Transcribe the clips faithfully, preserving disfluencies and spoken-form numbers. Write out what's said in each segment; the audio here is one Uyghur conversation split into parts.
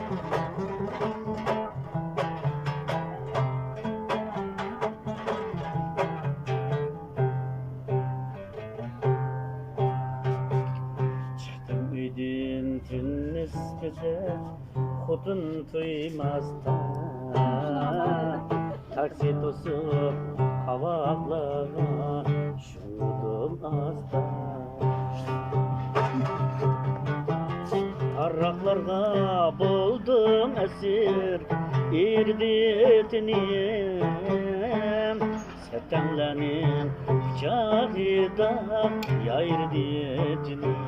چىقتىم ئۆيدىن تۈنۈگۈنگىچە، خوتۇن تۇيماستىن. تاكسى توسۇپ قاۋاقلارغا شۇڭغۇدۇم ئاستا. تارراقلارغا بولدۇم ئەسىر، ئېرىدى تېنىم. سەتەڭلەرنىڭ پىچاقىدا يايرىدى جېنىم.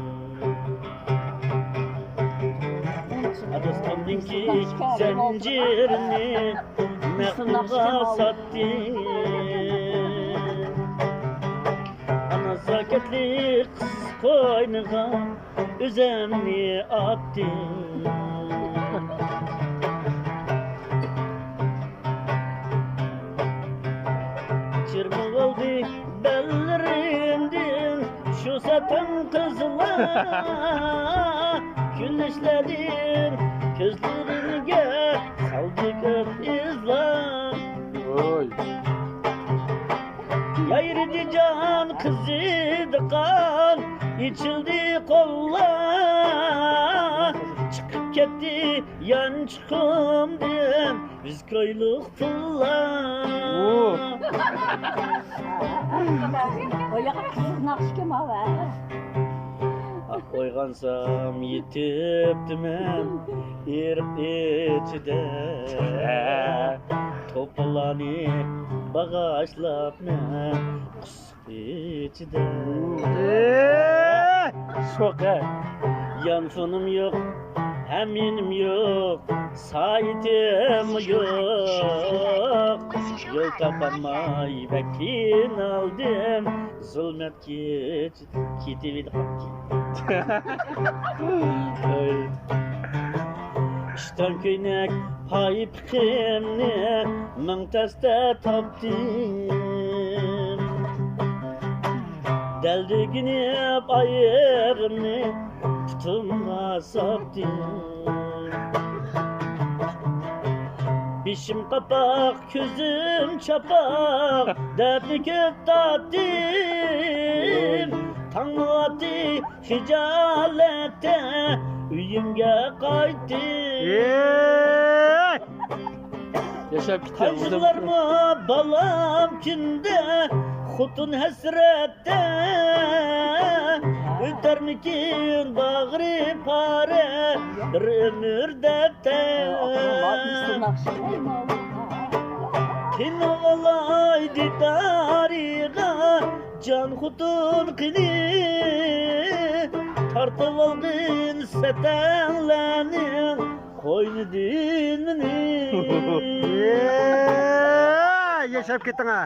ئاداستامنىڭكى زەنجىرىنى نەق پۇلغا ساتتىم. ئانا زاكەتلىك قىز قوينىغا ئۆزۈمنى ئاتتىم. چىرمىۋالدى بەللىرىمدىن شۇ سەتەڭ قىزلار. كۈلۈشلەردىن كۆزلىرىمگە سالدى كۆپ ئىزلار. ۋوي. يايرىدى جان، قىزىدى قان، ئېچىلدى قوللار. چىقىپ كەتتى يانچۇقۇمدىن يۈز كويلۇق پۇللار. ئۇ. ئوياق قىزىق ناخشىكەن ئاۋۇ. ئويغانسام يېتىپتىمەن ئېرىق ئىچىدە. توپىلارنى باغاشلاپمەن قۇسۇق ئىچىدە. ئېي، شوخە. يانفونۇم يوق، ھەميىنىم يوق، سائىتىم يوق. يول تاپالماي بەك قىينالدىم، زۇلمەت كېچە كېتىۋىدى قاپتۇ. ئىشتان كۆينەك پايپىقىمنى مىڭ تەستە تاپتىم. دەلدۈگىنىپ ئايىغىمنى پۇتۇمغا ساپتىم. بېشىم قاپاق، كۆزۈم چاپاق، دەردنى كۆپ تارتتىم. تاڭمۇ ئاتتى خىجالەتتە، ئۆيۈمگە قايتتىم. ئېي! ياشاپ كېتىڭ. قايسىلارمۇ بالام كۈندە، خوتۇن ھەسرەتتە. ئۆتەرمىكىن باغرى پارە، بىر ئۆمۈر دەپتە. قېنىغالاي دىدارىغا جان خوتۇن قېنى، تارتىۋالغىن سەتەڭلەرنىڭ قوينىدىن مېنى. ياشاپ كېتىڭ ھە.